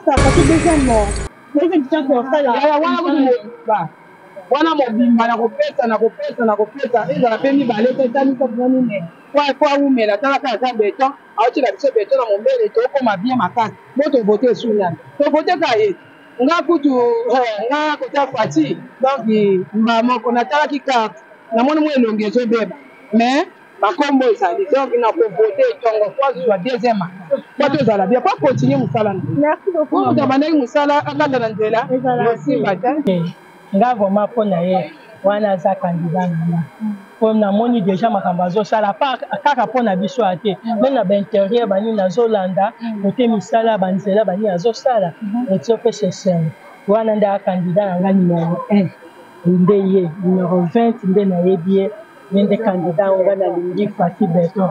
Fatshi deuxième deuxième chance osala wana kutu mobimba wana mobimba nakopesa nakopesa nakopesa ezala mpe mibale te ta misato na mine po awumela tala kaka aza beton aotiela biso beton na mombele tokoma bien makasi bo tovote esu nani tovote ka ye nga kutu nga kota Fatshi donc mbala moko natalaki carte namoni mwa elongi ezobeba mais bakombo ezali donc nakovote etongo po azwa deuxième po tozala bien po akontinue mosala na ye po moto abandaki mosala akata na nzela esimba te. Nga vraiment mpo na ye wana aza candidat na nga mpo namoni deja makambo azosala kaka mpo na biso ya te meme na bainterieur banini azolanda kote misala banzela banini azosala ezopesa esengo wana nde akandidat na nga numero 1 nde ye numero 20 nde nayebi ye ye nde candidat oyo nga nalingi Fatshi Beton.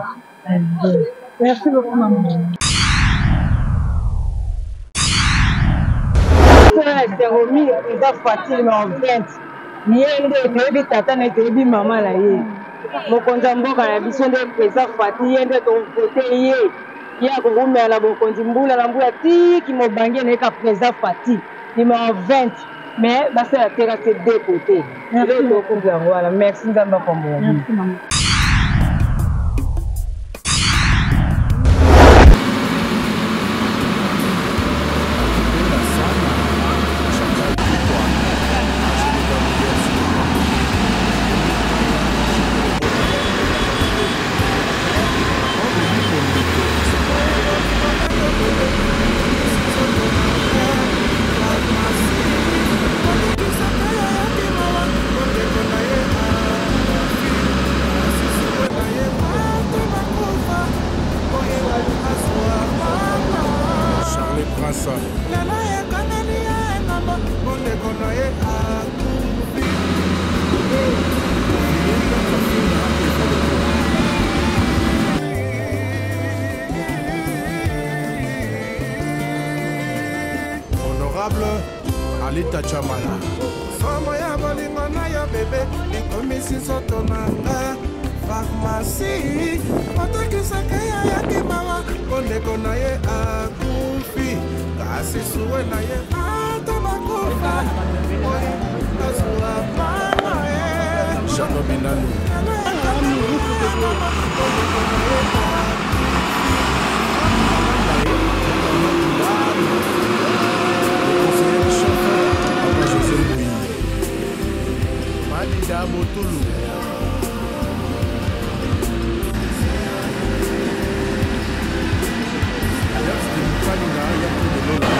Merci beaucoup maman. Esengo mingi eza Fatshi numero 20 ye nde toyebi tata na ye toyebi mama na ye mokonzi ya mboka na biso nde président Fatshi ye nde tovote ye ye akowumela na bokonzi mbula na mbula ti kimobange na ye ka président Fatshi numero 20 mais basala terrasse deux côtés eloko tokokumbela yango wana merci nzambe apambola bino. Charlie Prince. Lelo ekaneli ye engambo bondeko na ye akufi. Honorable Alita Chamala. Somo ya bolingo na yo bebe ekomisi nzoto na nga farmasi otekisaka ya yaki mawa mpo ndeko na ye akufi kasi suwe na ye ata bakufa azwa mama ye Jano Binanu. Madida Botulu. Alliance de Mukalinga ya Lola Lola.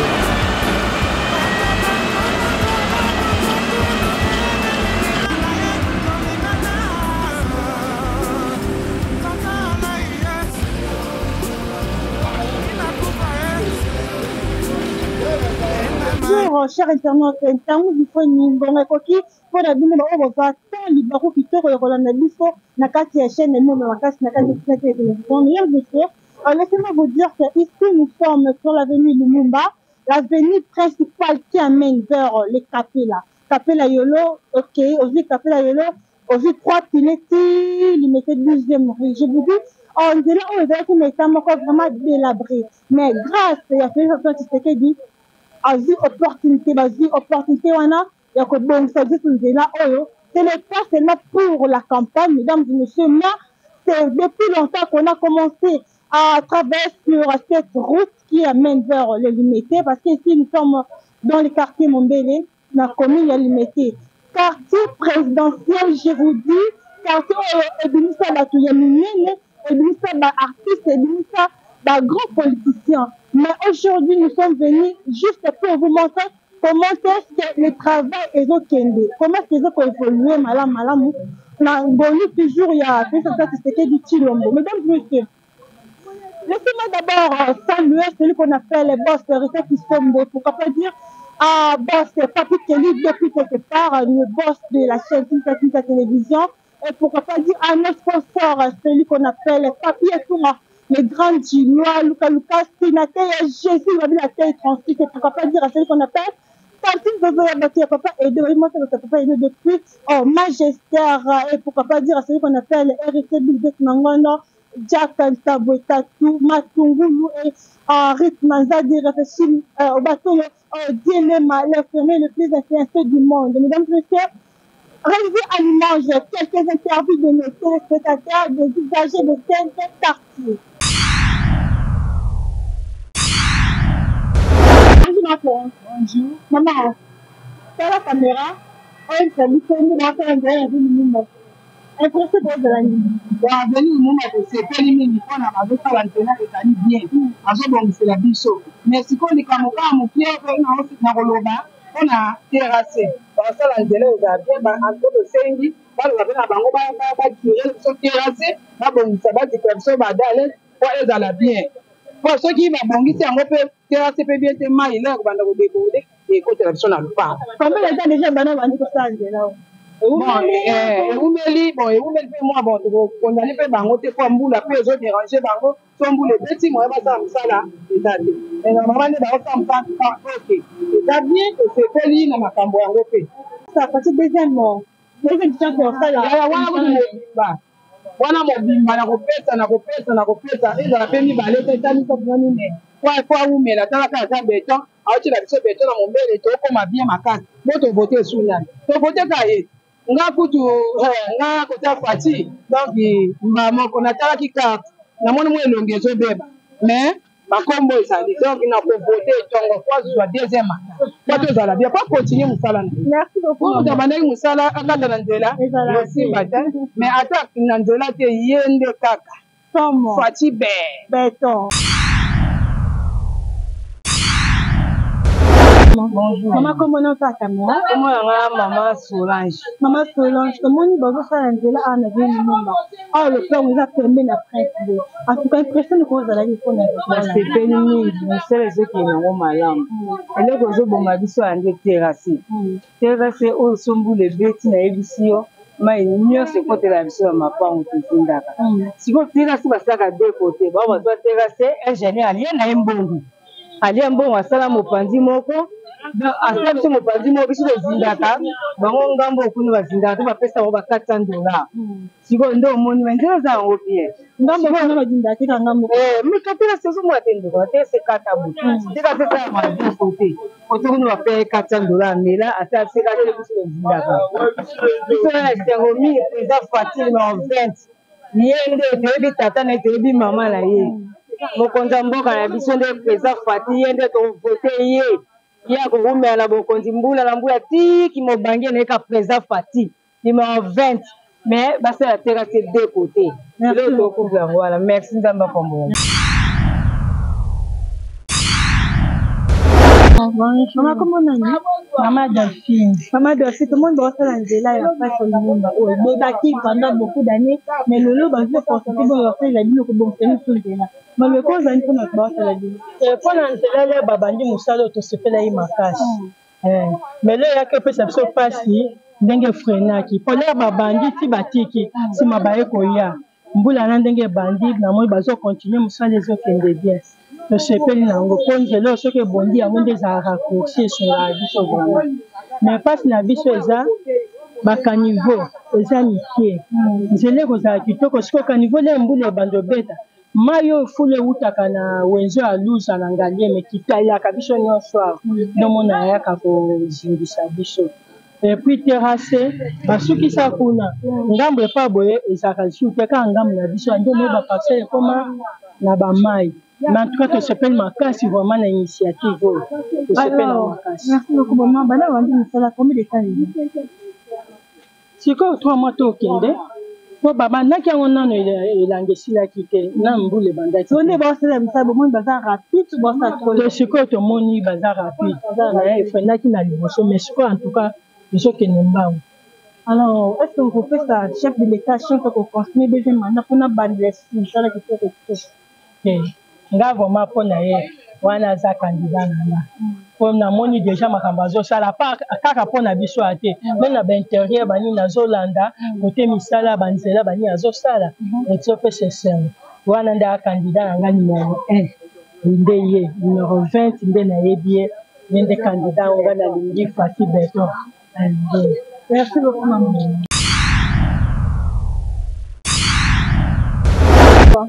Bonjour, cher internaute, ntango bifoni ngonga ekoki mpo na bino baoyo bozwa temps libaku kitoko ya kolanda biso na kati ya chaîne Moma Makasi na kati ya télévision. Mesdames et messieurs, laissez-moi vous dire que ici nous sommes sur l'avenue Lumumba, l'avenue principale qui amène vers les Kapela. Kapela Yolo, ok, ozwi Kapela Yolo, ozwi trois pine ti limete 12e rue. Je vous dis, oh, nzela oyo ezalaki na état moko vraiment délabré. Mais grâce ya Félix Antoine Tshisekedi, azwi opportunité, bazwi opportunité wana ya kobongisa lisusu nzela oyo. Ce n'est pas seulement pour la campagne, mesdames et messieurs, mais c'est depuis longtemps qu'on a commencé à travailler sur cette route qui amène vers le Limete, parce qu'ici nous sommes dans le quartier Mombele, dans la commune ya Limete. Quartier présidentiel, je vous dis, quartier oyo ebimisa bato ya minene, ebimisa ba artistes, ebimisa ba grands politiciens. Mais aujourd'hui, nous sommes venus juste pour vous montrer comment est-ce que le travail ezokende, comment est-ce que ezokoévolue malamu malamu na ngolu toujours ya Félix Antoine Tshisekedi Tshilombo. Mesdames et messieurs, laissez-moi d'abord saluer celui qu'on appelle boss Rita Kisombo, pourquoi pas dire à boss Papi Kelly depuis quelque part, le boss de la chaîne Tinta Tinta Télévision, et pourquoi pas dire à notre sponsor, celui qu'on appelle Papi Etunga, le grand Ginois, Luka Luka, sénateur Jésus, la tête 36, et pourquoi pas dire à celui qu'on appelle Tantine Zozo ya bato ya Papa Edo, moi c'est Papa Edo depuis oh, Magistère, et pourquoi pas dire à celui qu'on appelle RC Bildet Mangondo, Jack Ntabwe Tatu Matungulu et Henri Manzadi réfléchit au bateau Dielema, l'infirmier le plus influencé du monde. Mesdames et messieurs, révisez à l'image quelques interviews de nos téléspectateurs, des usagers de cet quartier. Bonjour, ma Bonjour. Maman, la caméra, impression bozala nini? Avenue Lumumba, tosepeli mingi mpona bazosala nzela, ezali bien, bazobongisela biso. Mais sikoyo likambo kaka mokie na koloba mpona terrasse, basala nzela ezala bien. Anto tosengi baloba mpe na bango bacurer biso terrasse, babongisa, bazikela biso badalles po ezala bien, po soki babongisi yango mpe terrasse mpe bien te, mai eloko kobanda kodéborder, ekotela biso na lopango. Combien de temps déjà bana bandi kosala nzela? Ewumeli, bon, ewumeli mpe mwa. Bon, tokokondane mpe bango te po mbula mpe ezoderange bango. So mbula ebeti, moye basala mosala eza te. Mais normalement nde baosala mosala, ok, eza bien, tosepeli na makambo yango mpe. Partie deuxième chance osala. Wana kutu mobimba, wana mobimba na kopesa, na kopesa, na kopesa, ezala mpe mibale te, ta misato na minei, po awumela. Talaka aza béton, aotiela biso béton na mombele, tokóma bien makasi. Bo tovote esu nani? Tovote ka ye. Nga kutu, nga kota Fatshi. Donc mba moko natalaki carte, namoni mwa elongi ezobeba, mais bakombo ezali. Donc na kovote etongo po azwa deuxième mandat, po tozala bien, po acontinue mosala na ye. Po moto abandaki mosala akata na nzela, esimba te. Mais ata na nzela te, ye nde kaka Fatshi be. Beton. Bonjour. Mama, kombo na yo caméra? Kombo na nga Mama Solange. Mama Solange, tomoni bazosala nzela awa na ville Lumumba. Awa lopango eza pembeni na Prince Bo. En tout cas, impression niko ozalaki mpona? Nasepeli mingi, mosala ezokende yango malamu. Eloko ezoboma biso ya nde terrasse. Terrasse oyo, so mbula ebeti, nayebisi yo, mai nyonso ekotela biso ya mapango, tozindaka. Sikoyo terrasse basalaka deux côté, bao bazwa terrasse, ingénieur alie na ye mbongo, alia mbongo, asala mopanzi moko, asala biso mopanzi moko, biso tozindaka, bango ngambo okuna bazindaka to bapesa bango ba 400 $. Sikoyo nde omoni nzela eza yango bien. Ngambo kuna bazindaka te, ka ngambo. Mika terrasse ozomona te, ndeko na terrasse ekata boye, terrasse esalama deux côté, côté kuna bape 400 $, amela asala terrasse, biso tozindaka. Biso na esengo mingi, eza Fatshi numéro 20, ye nde toyebi tata na ye, toyebi mama na ye. Mokonzi ya mboka na biso nde président Fatshi, ye nde tovote ye, ye akowumela na bokonzi mbula na mbula tiki mobange na ye ka président Fatshi numéro 20. Mais basala terrasse deux côté, eloko tokufa yango wana. Merci, Nzambe apambola. Mama, kombo nani? Mama Delphine. Mama Delphine, tomoni bazosala nzela ya face Lumumba oyo ebebaki pendant beaucoup d'années, mais lelo bazwi opportunité boyo basalela bino, kobongisa biso nzela. Maleko ozali mpona bazosala bino? Mpona nzela le babandi mosala oyo, tosepelaki makasi, mais lelo eyaki opesa biso mpasi ndenge efreinaki po lere babandi ti batiki, nsima baye koya mbula na ndenge ebandi. Namoni bazocontinue mosala, ezokende bien, tosepeli na yango, mpo nzela oyo soki ebondi, yango nde ezala raccourci, esungaka biso vraiment. Mais mpasi na biso eza bacaniveau eza mike. Nzela ekozala kitoko sikoyo caniveau nde mbula ebandi obeta, mai oyo fulu ewutaka na wenze ya Luza na Ngaliema ekitayaka biso nyonso awa, ndomona ayaka kozingisa biso. Et puis terrasse basukisa kuna ngambo epa boye ezalaka lisusu te, kaka ngambo na biso nde moi baparcelle ekoma na bamai. Mais en tout cas tosepeli makasi vraiment na initiative oyo, tosepeli na makasi. Merci beaucoup, maman. Bana bandi mosala combien de temps? Sikoyo 3 mois tokende, po babandaki yango nano elanga esilaki te, na mbula ebandaki. Nde basala mosala, bomoni baza rapide to basala trop? To sikoyo tomoni baza rapide, efreinaki na liboso, mais sikoyo en tout cas ezokende mbangu. Alors, est ce que okopesa chef de l'État chance kocontinue deuxième mandat mpona bandela mosala kitoko kitoko? Nga vraiment, mpo na ye wana aza candidat na nga, mpo namoni déjà makambo azosala kaka mpo na biso ya te, mais na baintérieur banini azolanda kote misala banzela banini azosala, ezopesa esengo. Wana nde aza candidat na nga numéro 1, nde ye numéro 20 nde nayebi ye, ye nde candidat nga nalingi, Fatshi Béton. Merci beaucoup, maman.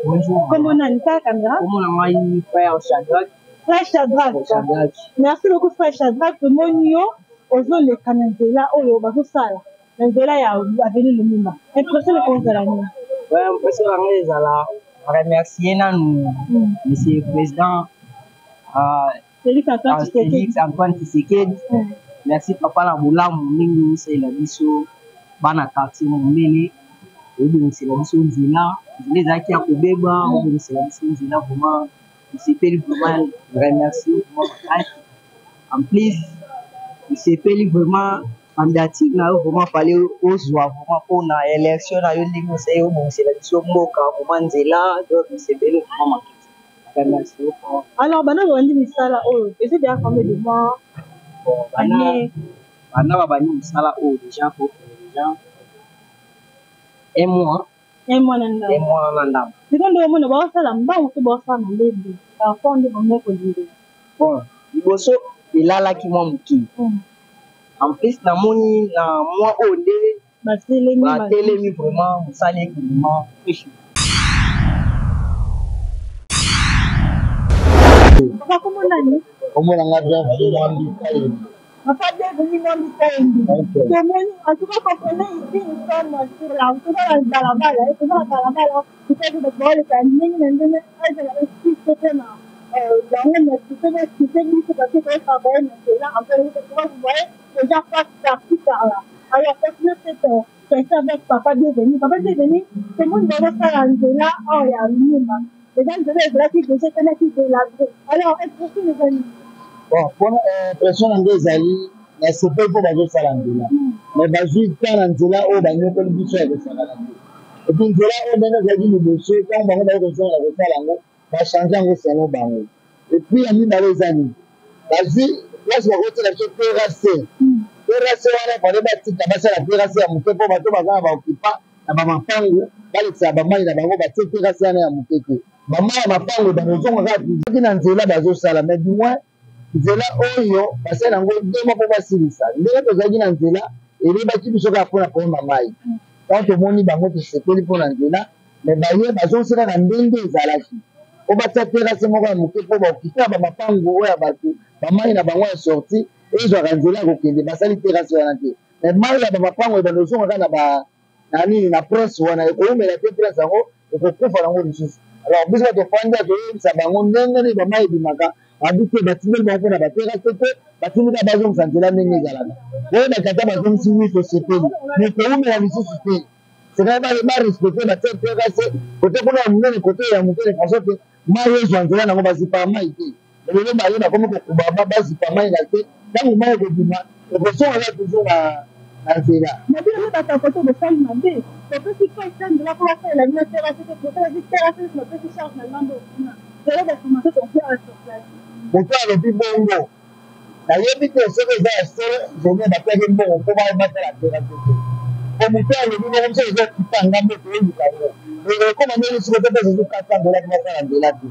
Bonjour. Kombo nani? Tala caméra. Kombo na ngai frère Shadrach. Frère Shadrach. Shadrach. Merci beaucoup frère Shadrach. Tomoni yo ozoleka na nzela oyo bazosala na nzela ya avenue Lumumba. Impression ekozala nini? Ouais, impression na ngai ezala remercier nanu monsieur président Félix Antoine Tshisekedi. Félix Antoine Tshisekedi. Merci papa na bolamu ndenge osalela biso bana quartier Mombele, obongisela biso nzela, nzela ezalaki ya kobeba, obongisela biso nzela vraiment tosepeli vraiment, remercie vraiment makasi. En plus tosepeli vraiment candidature na yo vraiment fallait ozwa vraiment mpona élection na yo ndenge osali obongisela biso mboka vraiment nzela, donc tosepeli vraiment makasi. Remercie beaucoup. Alors bana babandi misala oyo eza déjà combien de mois? Bon, Année? Bana babandi mosala oyo déjà po déjà un mois. Un mois na ndambo. Un mois na ndambo. Sikoyo nde omona baosala mbangu to baosala malembe par rapport nde bango kolingela? Bon, liboso elalaki mwa moke. En plus namoni na mois oyo nde batelemi, batelemi vraiment mosala ekendema fresh. Papa, kombo nani? Kombo na nga Bienvenu Mwambi Kayembe. Papa Bienvenu Mwambi Kayembe. Tomoni, en tout cas, comprenez ici, nous sommes sur la, toza na balabala, toza na balabala, peut-être bato baoleka ndenge na ndenge, ezala explique mpe na yango, mais plutôt expliquer biso parce que tozotravaille na nzela, en fait, vous voyez, les gens passent par-ci par-là. Alors, continuez cette question avec Papa Bienvenu. Papa Bienvenu, tout le monde doit faire nzela oyo ya Lumumba. Eza nzela ezalaki déjà ekomaki délabré. Alors, impression ezali? Bon, mpona impression na ngai ezali nasepeli mpo bazosala nzela, mais bazwi temps na nzela oyo banyokoli biso ya kosala na te. Et puis nzela oyo ndenge ezalaki liboso, ntango bango baye kozonga kosala yango, bachange yango selon bango. Et puis ya mibale eza nini? Bazwi place bakotela biso terrasse. Terrasse wana fale batika basala terrasse ya moke mpo bato baza na baokipa na bamapangu balekisaka bamai na bango, batie terrasse wana ya moke te. Bamai ya mapangu bakozonga kaka soki na nzela bazosala, mais du moins nzela oyo basala yango 2 mois mpo basilisa. Ndenge tozalaki na nzela elebaki biso kaka mpona problème ya mai. Ntango tomoni bango tosepeli mpona nzela, mais baye bazongisi kaka ndenge ezalaki po batia terrasse moko ya moke mpo baokipe ya bamapangu oyo ya bato bamai na bango ya sortie ezwaka nzela ya kokende. Basali terrasse wana te, mais mai ya bamapangu ebanda ozonga kaka na ba na nini na prince wana, ekowumela te, prince yango ekokufa nango lisusu. Alors biso bato tofandi toyebisa bango ndenge nini bamai ebimaka, abi te batindeli bango mpona baterrasse te, batindi kaka bazongisa nzela ndenge ezalaka. Boyebaka ata bazongisi wi tosepeli, mais kowumela lisusu te. C'est-à-dire barespecte, batie terrasse kote kuna ya monene, kote ya moke, de façon ke mai ezwa nzela nango, bazipa mai te. Lelo baye bakomi kokuba, bazipa mai na te, ntango mai ekobima ekosonga kaka toujours na nzela. Na bino nde bato ya kote bosali mabe, topesi po nzela mpo basalela bino terrasse te, tosalaki terrasse, bapesi charge na ngambo kuna, zelo baformation tokoki awa sur place. Moto alobi bongo nayebi te soki eza ya solo, journée batiaki mbongo mpo basala terrasse te, po moto alobi bongo biso eza kipa ngambo toyoluka yango ekoma ndenge siko te mpe ezozokata nzela mpo basala nzela te.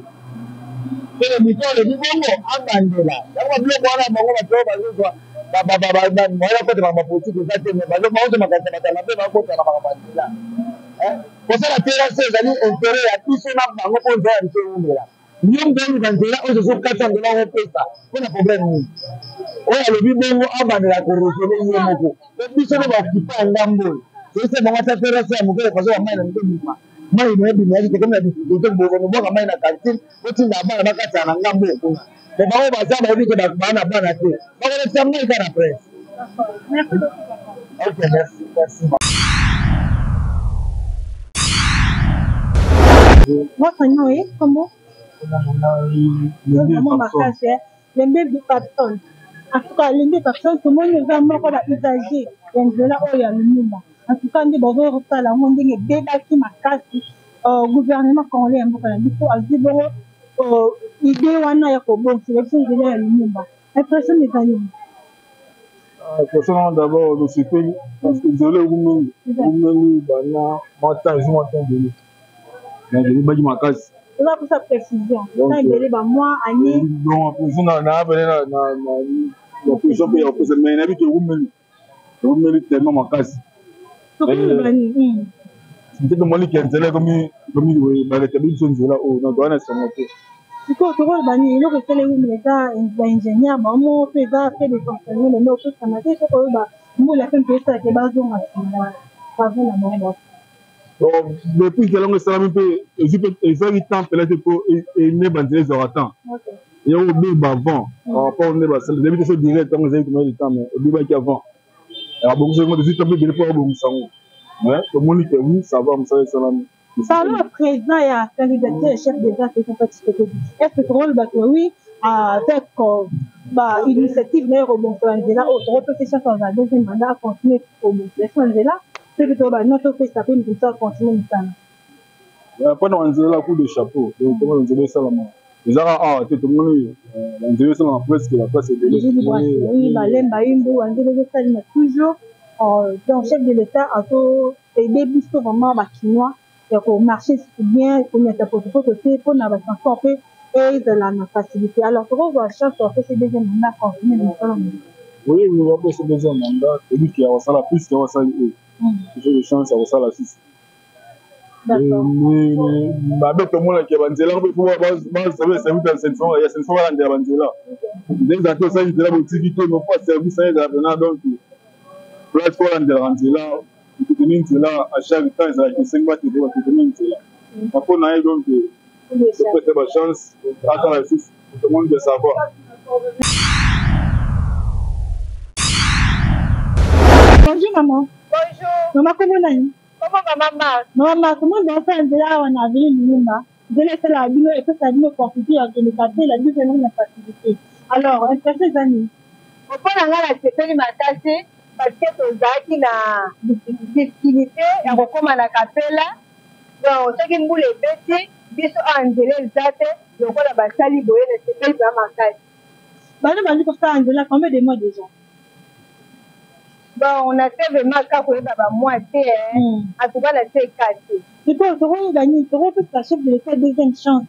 Soki moto alobi bongo abandela yango babiloko wana, bango bato oyo bazozwa moya bakota makambo ya politike eza te, mais bazozwa makanisa bato ya mabe bakota na makambo ya nzela. Kosala terrasse ezali intérêt ya biso na bango mpo nzela ya biso ewumela. Yo moto oluka nzela oyo ozokata nzela okopesa mpona problème nini? Oyo alobi bongo abandela koraisonner ye moko, po biso nde baokipa ya ngambo oyo toyesa bango ata terrasse ya moke façon bamai na biso bima, mai na ebima yaki tokomi na difficulté bobwaka mai na cantine, botinda bana bakataka na ngambo oyo kuna, mais bango baza bayebi ke baa na bana te, bakolekisa mai kaka na presse. Ok, merci, merci. Votre nom est comment? Vraiment makasi, Lembe Papson. En tout cas, Lembe Papson, tomoni eza moko ba usager ya nzela oyo ya Lumumba. En tout cas, nde bazosala yango ndenge ebebaki makasi, gouvernement congolais ya mboka na biso azwi bongo idée wana ya kobongisela biso nzela ya Lumumba. Impression eza nini? Impression nanga d'abord tosepeli parce que nzela ekumeli ekumeli bana mwa temps, ezwi mwa temps ebele, donc ebebaki makasi. Oza kosa précision temps ebele, bamois, année? Donc précision na pene na précision mpe ya kopesa, mais nayebi ke ekumeli ekumeli tellement makasi. Tokoloba nini? Nde tomoni ke nzela ekomi ekomi baretabli biso nzela oyo donc toza na esengo te. Sikoyo tokoloba nini eloko esalemi eza baingénieur bango mpe eza fait de fonctionnement nde opesama te soki oyo mbula mpe mpe esalaka bazonga nsima travaux na bango. Bon, depuis nzela yango esalami mpe ezwi mpe ezwaki temps mpela te mpo nde banzela ezwaka temps yango obeba avant par rapport nde basali nayebi te so direct yango ezali combien de temps, mais ebebaki avant, abongisa yango tozwi temps mpe ebele mpo abongisa yango, mais tomoni que oui, ça va, mosala esalami. Parlons à présent ya candidature ya chef d'État Félix Antoine Tshisekedi. Est-ce que tokoloba que oui, avec ba initiative na ye kobongisa nzela oyo, tokopesa chance azala deuxième mandat, acontinue kobongisa nzela, soki toyoba no topesa mpe moto mosusu acontinue mosala? Mpona banzela, coup de chapeau. Donc tomoni banzela esalama, ezaka awa te, tomoni banzela esalama presque ba place ebele. Balemba imbu, banzela ezosalema toujours. Donc chef de l'État azo aide biso vraiment bakinois ya komarche bien, konyata potopoto te, mpona batransport mpe ezala na facilité. Alors tokozwa chance apesi deuxième mandat, continue mosala. Oui, bapesi deuxième mandat, toyebi ke akosala plus ke akosali oyo, toujours chance ya kosala susu. Mabe tomonaki ya banzela mpe po baservice ya assainissement ya assainissement, balandela banzela nde ezala te. Osali nzela, botiki te mpo service naye ezala mpena. Donc place po balandelaka nzela, totemi nzela à chaque temps, ezalaki esengi batete batotemi nzela na mpo na ye. Donc topesa bachance asala lisusu, tomoni de savoir. Bonjour maman. Bonjour. Maman, comment nani? Comment maman Marc? Maman Marc, comment osala nzela awa na avenue Lumumba? Nzela esalaka bino, epesaka bino opportunité ya kokende kapela biso yango na facilité. Alors, impression eza nini? Mpo na ngai, nasepeli makasi parce que tozalaki na difficulté ya kokóma na kapela. Donc soki mbula ebeti biso awa, nzela eza te. Lokola basali boye, nasepeli vraiment makasi. Bana bandi kosala nzela combien de mois déjà? Bon, na se vraiment ka koyeba bamois te. En tout cas na se ekasi. Sikoyo tokoyeba nini? Tokopesa chef de l'État deuxième chance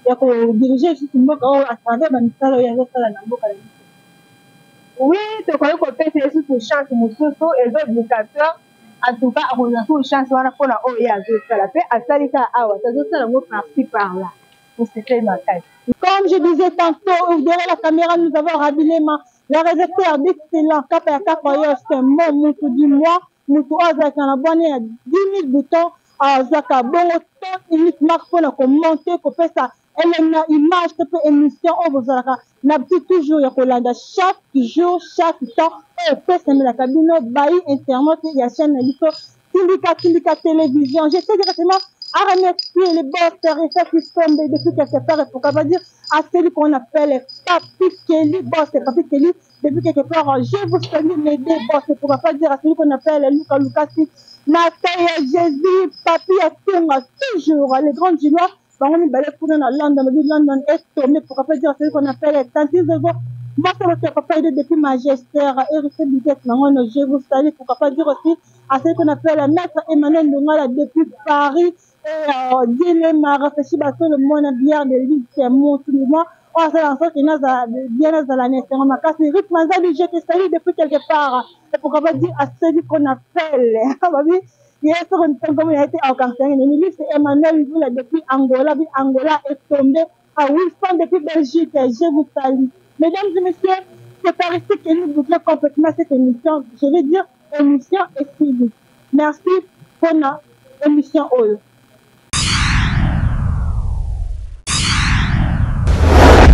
ya kodirige lisusu mboka oyo à travers bamisala oyo azosala na mboka na biso? Oui, tokoki kopesa ye susu chance mosusu, eza obligatoire. En tout cas akozwa susu chance wana mpona oyo ye azosala, mpe asali kaka awa, azosala yango par-ci par-là. Tosepeli makasi. Comme je disais tantôt, derrière la caméra, nous avons Rabilema, le récepteur d'excellent, Kapa ya Kapa Yost, mo mutu du mois, mutu oyo azalaka na bwani ya 10 000 boutons, azwaka bongo temps uniquement mpona komonte, kopesa elena image to mpe émission oyo bozalaka na biso toujours ya kolanda chaque jour, chaque temps, oyo epesamelaka bino bayi internet ya chaîne na biso Tindika Tindika Télévision. Je sais directement à remercier les boss Rissa Kisombe depuis quelque part, et pourquoi pas dire à celui qu'on appelle Papi Kelly, boss Papi Kelly depuis quelque part. Je vous salue mes deux boss, et pourquoi pas dire à celui qu'on appelle Luka Lukasi, Nathalie Jésus, Papi Atunga, toujours les grands Ginois, bango mibale kuna na London, babi London est tombé. Pourquoi pas dire à celui qu'on appelle Tanti Zozo, Mboka ya Papa Edo depuis Magistère, Eric Bidet Nangono, je vous salue. Pourquoi pas dire aussi à celui qu'on appelle Maître Emmanuel Ndongala depuis Paris et Dilema réfléchi bato le mwana bière de l'X Montumois oyo asala en sorte nazala bien, nazala na esengo makasi. Rythme Nzali, je te salue depuis quelque part, et pourquoi pas dire à celui qu'on appelle babi ye soko ntango ya ete aokanisa nini, Luis Emmanuel Vula depuis Angola, bi Angola est tombé, à Wilson depuis Belgique, je vous salue. Mesdames et messieurs, c'est par ici que nous bouclons complètement cette émission, je vais dire émission est finie. Merci pour notre émission oyo.